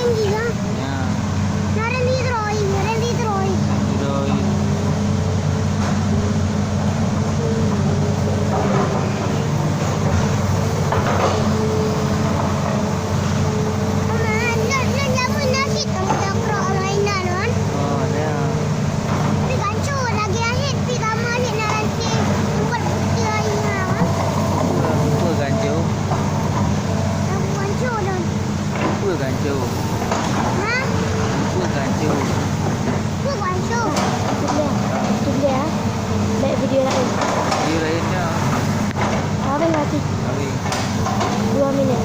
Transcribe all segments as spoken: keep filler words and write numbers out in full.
Tinggi kan? Ya. Nah, Randy Troy, Randy Troy. Troy. Mama, nyan, nyan jameun na cit kamoe takrok mainan, kan? Oh, ya. Tapi ganco lagi akhir, tapi kamoe ni nak rasa buat bukti lain, kan? Apa, apa ganco? Apa ganco, Don? Peue ganco? Ha? Peue ganco? Peue ganco? Tunggu. Ha. Tunggu ya. Baik video lain. Video lain ya. Habis mati. Habis. Dua minit.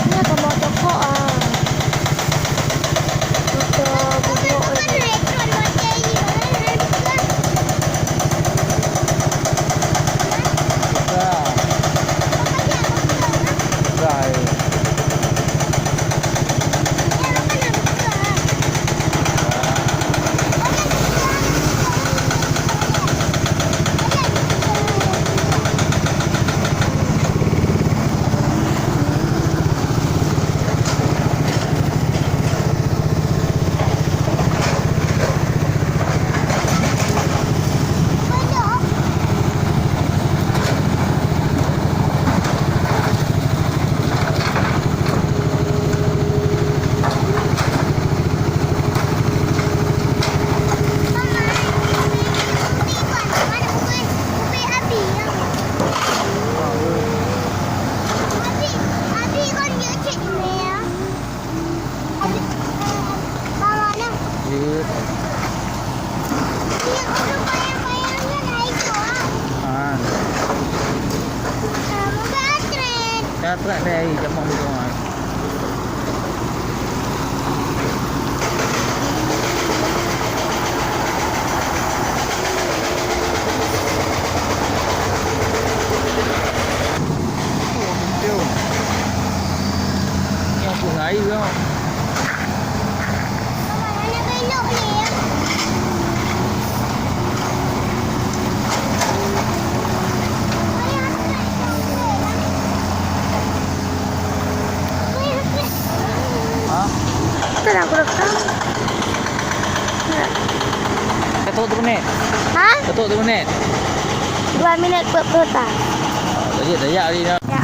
Nyan kamoe tokok, ah. Moto bubuk. Jeuet. Ah. Ka trek deh, jamong tu, ah. Oh, pintu. Ni aku ngai ke? Ha? Betul aku rekam. Keutuk tu menit. Ha? Keutuk tu menit. Dua minit empat puluh tak? Dah, dah, dah, dah.